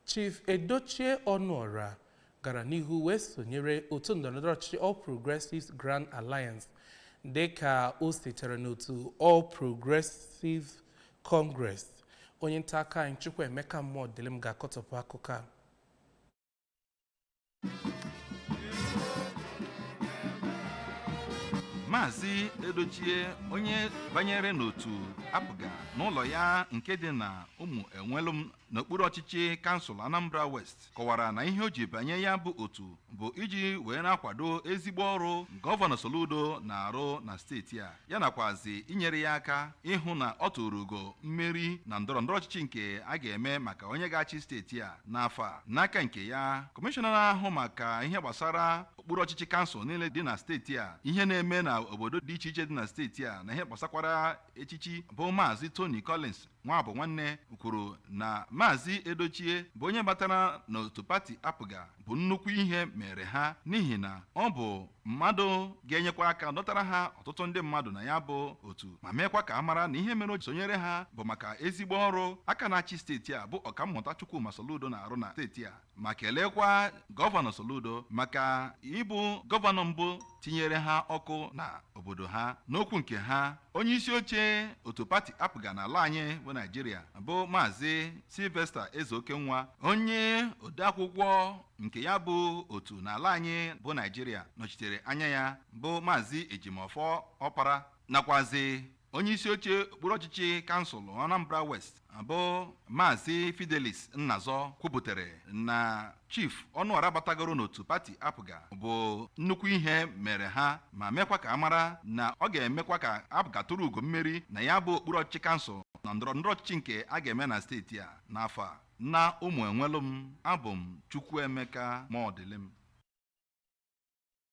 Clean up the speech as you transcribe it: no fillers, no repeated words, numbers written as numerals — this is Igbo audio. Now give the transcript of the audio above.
Chief Edochie Ọnụọra gara n'ihu wee sonyere otu ndọrọndọrọ ọchịchị All Progressives Grand Alliance dịka o sitere n'otu All Progressives Congress. Onye nta akụkọ anyị Chukwuemeka Mmụọdịlịm ga-akọtọpụ akụkọ a. Maazị Edochie, onye banyere n'otu APGA n'ụlọ ya nke dị na Ụmụ Enwelum n'okpuru ọchịchị kansụl Anambra West, kọwara na ihe o ji banye ya bụ otu bụ iji wee na-akwado ezigbo ọrụ Gọvanọ Soludo na-arụ na steeti a, ya nakwazi inyere ya aka ịhụ na ọ tụrụ ugo mmeri na ndọrọ ndọrọ ọchịchị nke a ga-eme maka onye ga-achị steeti a n'afọ a. N'aka nke ya, kọmishọna na-ahụ maka ihe gbasara okpuru ọchịchị kansụl niile dị na steeti a, ihe na-eme na obodo dị iche iche dị na steeti a na ihe gbasakwara echichi, bụ Maazị Tony Collins Nwabụ Nwanne, kwuru na Maazị Edochie bụ onye batara n'otu pati APGA bụ nnukwu ihe mere ha, n'ihi na ọ bụ mmadụ ga-enyekwa aka dọtara ha ọtụtụ ndị mmadụ na ya bụ otu, ma meekwa ka a mara na ihe mere o ji sonyere ha bụ maka ezigbo ọrụ aka na-achị steeti a bụ Ọkammụta Chukwuma Soludo na-arụ na steeti a, ma kelekwa Gọvanọ Soludo maka ịbụ gọvanọ mbụ tinyere ha ọkụ na obodo ha. N'okwu nke ha, onye isi oche otu pati APGA n'ala anyị bụ Naijiria bụ Maazị Sylvester Ezeokenwa, onye odeakwụkwọ nke ya bụ otu n'ala anyị bụ Naijiria nọchitere anya ya bụ Maazị Ejimọfọ Ọpara, nakwazi onye isi oche okpuru ọchịchị kansụl Anambra West bụ Maazị Fidelis Nnazọ, kwupụtara na Chief Ọnụọra batagoro n'otu pati APGA bụ nnukwu ihe mere ha, ma mekwa ka a mara na ọ ga-emekwa ka APGA tụrụ ugo mmeri na ya bụ okpuru ọchịchị kansụl na ndọrọ ndọrọ ọchịchị nke a ga-eme na steeti a n'afọ a. Na Ụmụ Enwelum, abụ m Chukwuemeka Mọdịlịm.